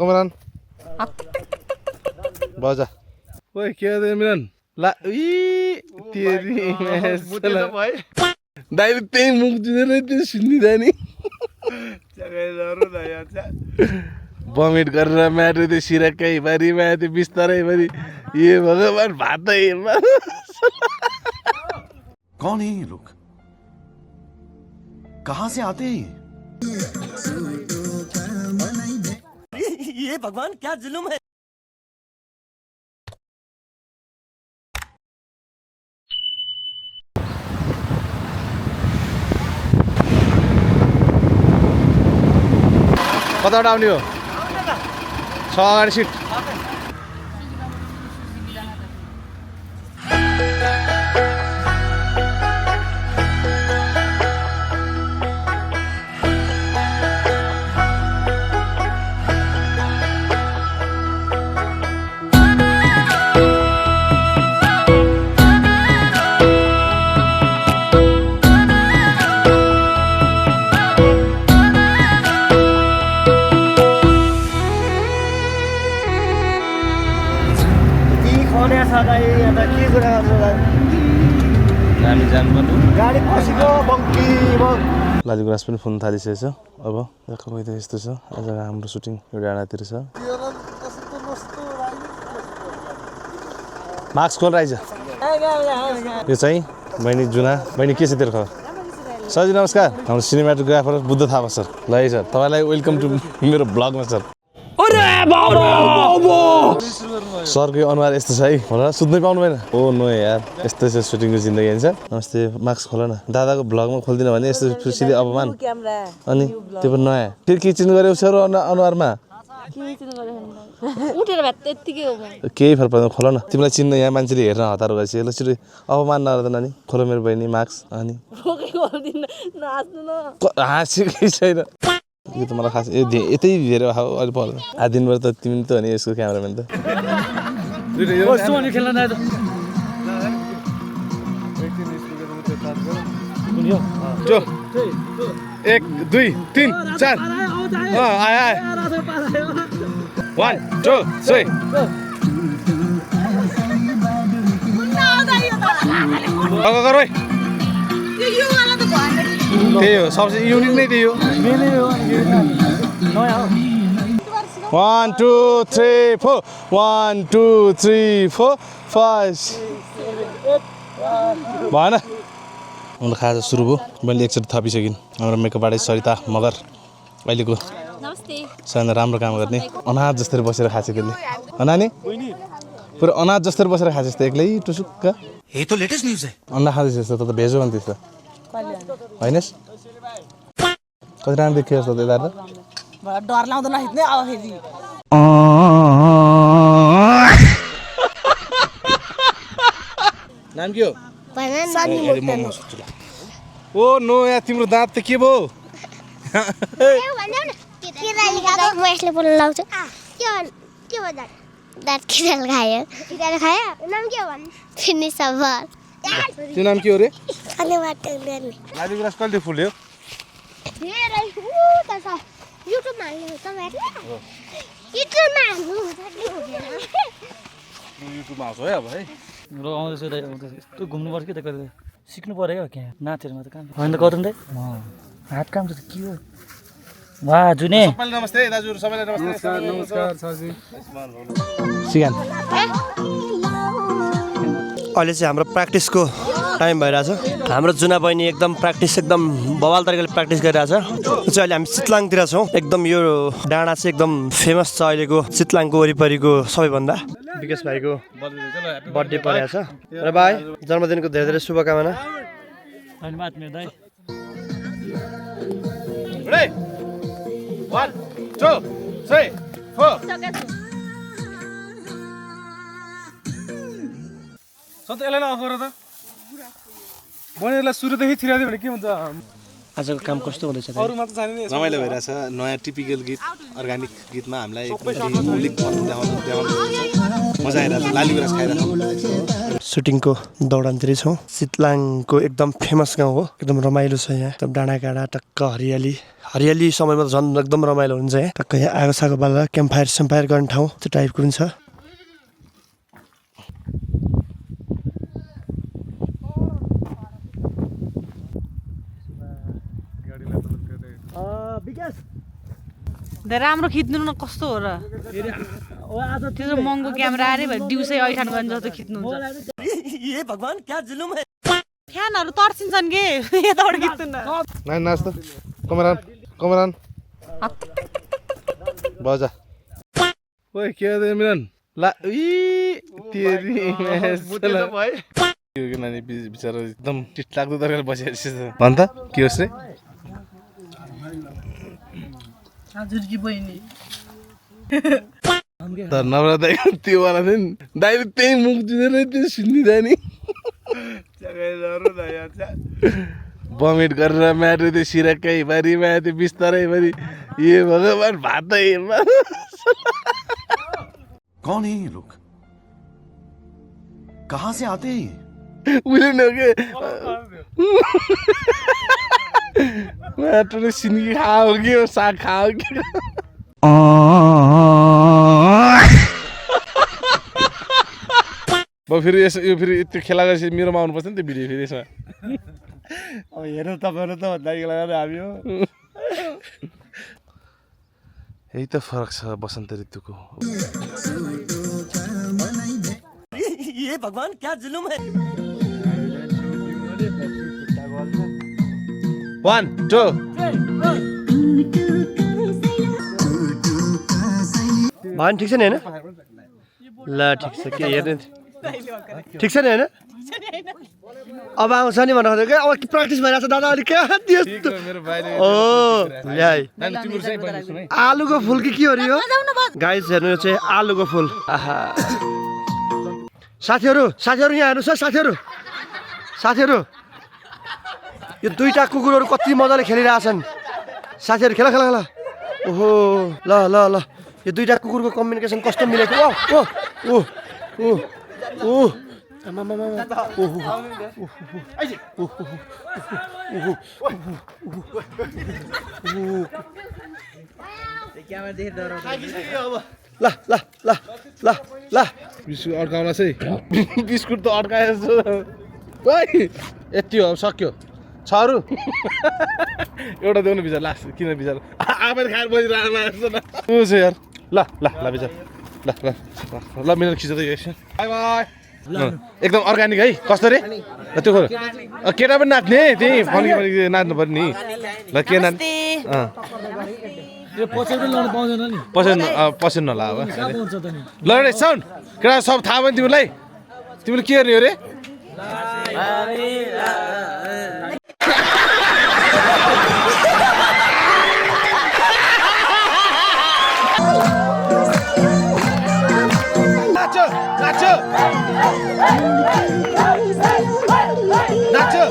कमरान बजा ओए के हो मिलन ला तेरी मुतेला भाइ दाइले त्यही मुख जुझेर त्यो सुन्दिदा नि बमिट गरेर मार्यो त्यो सिरकै बारीमा त्यो बिस्तारै बारी ये भगवान भातै कौन है ये लोग कहां से आते हैं ये भगवान क्या जुल्म है कताबाट आउने हो छ अगाडि सिट गाडी पसेको बङ्की लालीगुराँस पनि फुल्न थालिसकेको छ अब यस्तो छ आज हाम्रो सुटिङ एउटा डाँडातिर छ मास्क खोल राइज यो चाहिँ बहिनी जुना बहिनी के छ तेरो खबर सरजी नमस्कार हाम्रो सिनेमाटोग्राफर बुद्ध थापा सर ल है सर तपाईँलाई वेलकम टु मेरो ब्लगमा सर सरको अनुहार यस्तो छ है होला सुत्नै पाउनु भएन ओ नो यार यस्तो छ सुटिङको जिन्दगी हुन्छ नमस्ते मास्क खोल न दादाको ब्लगमा खोल्दिनँ भने यस्तो सिधै अपमान अनि त्यो पनि नयाँ फेरि के चिन्नु गऱ्यो सर अनुहारमा केही फरक पर्दैन खोल न तिमीलाई चिन्न यहाँ मान्छेले हेर्न हतार गएपछि ल छिटो अपमान नगर्दा नानी खोल मेरो बहिनी मास्क अनि हाँसेकै छैन यो त मलाई खास यतै धेरै अहिले पर्दैन आज दिनभर त तिमी त हो नि यसको क्यामेराम्यान त एक दुई तिन चार आयो 1 2 3 त्यही हो सबसे युनिक नै त्यही हो 1 2 3 4 1 2 3 4 5 भएन अन्त खाजा सुरु भयो मैले एकचोटि थपिसकिन् हाम्रो मेकअप आर्टिस्ट सरिता मगर अहिलेको सबैभन्दा राम्रो काम गर्ने अनाज जस्तै बसेर खाएको त्यसले नानी पुरा अनाज जस्तै बसेर खाएको जस्तो एक्लै टुसुक्क ये तो लेटेस्ट न्यूज़ है अन्डा खाँदैछ जस्तो त भेजो भने त्यस्तो हैनस् कति राम्रो देखियो जस्तो त यता डर लाग्दैन हिँड्ने अब फेरि नाम के हो ओ नो यार तिम्रो दाँत त के भयो त्यो नाम के हो रे लालीगुराँस कहिले फुल्यो युट्युबमा आउँछ है अब है र आउँदैछ यस्तो घुम्नुपर्छ कि त कहिले सिक्नु पऱ्यो क्या क्या नाचहरूमा त काम होइन त गौतम दाइ हात काम त के हो वाह जुने सबैलाई नमस्ते दाजुहरु सबैलाई नमस्ते नमस्कार सरजी सिगान अहिले चाहिँ हाम्रो प्र्याक्टिसको टाइम भइरहेछ हाम्रो जुना बहिनी एकदम प्र्याक्टिस एकदम बवाल तरिकाले प्र्याक्टिस गरिरहेछ चाहिँ अहिले हामी चितलाङतिर छौँ एकदम यो डाँडा चाहिँ एकदम फेमस छ अहिलेको चितलाङको वरिपरिको सबैभन्दा विकास भाइको बर्थडे परेको छ र भाइ जन्मदिनको धेरै धेरै शुभकामना धन्यवाद मेरो दाइ 1 2 3 4 सधैँ यसलाई अफ गर त बहिनीहरूलाई सुरुदेखि छिराइदियो भने के हुन्छ आजको काम कस्तो हुँदैछ त? रमाइलो भइरहेछ नयाँ टिपिकल गीत अर्ग्यानिक गीतमा हामीलाई मौलिक देखाउनु मजा आइरहेछ लाली गुराँस खाइरहेको सुटिङको दौडानतिर छौँ। सितलाङको एकदम फेमस गाउँ हो, एकदम रमाइलो छ यहाँ, एकदम डाँडाकाँडा टक्क हरियाली समयमा त झन् एकदम रमाइलो हुन्छ यहाँ। टक्क यहाँ आगो सागो बालेर क्याम्पफायर स्याम्पफायर गर्ने ठाउँ त्यो टाइपको पनि छ। राम्रो खिच्नु न कस्तो हो र त्यो महँगो क्यामेरा अरे भाइ दिउँसै ऐठान गर्ने जस्तो खिच्नुहुन्छ ए भगवान क्या जुलुम है। फ्यानहरू तर्सिन्छन् के यताबाट खिच्नु न नानी नाच त कमरान बजा ओए के हो मिलन ला तेरी यो नानी बिचारा एकदम टिट लाग्दो तरिकाले बसिरहेछ भन त के होस् रे हजुरकी बहिनी तर नभए दाइ त्यो वाला थियो नि दाइले त्यही मुख दिँदैन त्यो सुन्दिँदा नि भमिट गरेर माऱ्यो त्यो सिरकै भरि माया त्यो बिस्तारै भरि ए भगवान् भातै कौन है ये लोग कहाँ से आते हैं ये उहिले न के माटोले सिन्की खाओ कि साग खाओ कि फेरि यो फेरि त्यो खेला गरेपछि मेरोमा आउनुपर्छ नि त्यो भिडियो फेरि यसमा अब हेर्नु तपाईँहरू त भन्दाखेरि लगाएर हामी हो। यही त फरक छ बसन्त ऋतुको। ये भगवान क्या जुलुम है। 1 2 भन ठिक छ नि होइन? ल ठिक छ के हेर्ने ठिक छ नि होइन? अब आउँछ नि भन्नु खोजेको अब प्र्याक्टिस भइरहेको छ दादा अलिक क्या ओ ल्याइ आलुको फुल कि के हो यो गाइस हेर्नु यो चाहिँ आलुको फुल। आहा साथीहरू यहाँ हेर्नुहोस् है साथीहरू यो दुईटा कुकुरहरू कति मजाले खेलिरहेछन् साथीहरू खेला ओहो ल यो दुईटा कुकुरको कम्युनिकेसन कस्तो मिलेको ल बिस्कुट अड्काउला चाहिँ बिस्कुट त अड्काएछ यति हो सक्यो छहरू एउटा देऊ न बिचार लास्ट किन बिचार आफैले खाएर बसिरहेको छ यार ल बिचार ल मेरो खिच त एकछिन बाई बाई एकदम अर्ग्यानिक है कस्तो रे त्यो केटा पनि नाच्ने त्यही फर्की नाच्नु पर्ने नि ल के नाच्ने पछ्याउनु नला अब ल रे साउन्ड केटा सब थाहा भयो तिमीलाई तिमीले के गर्ने हो रे नाचो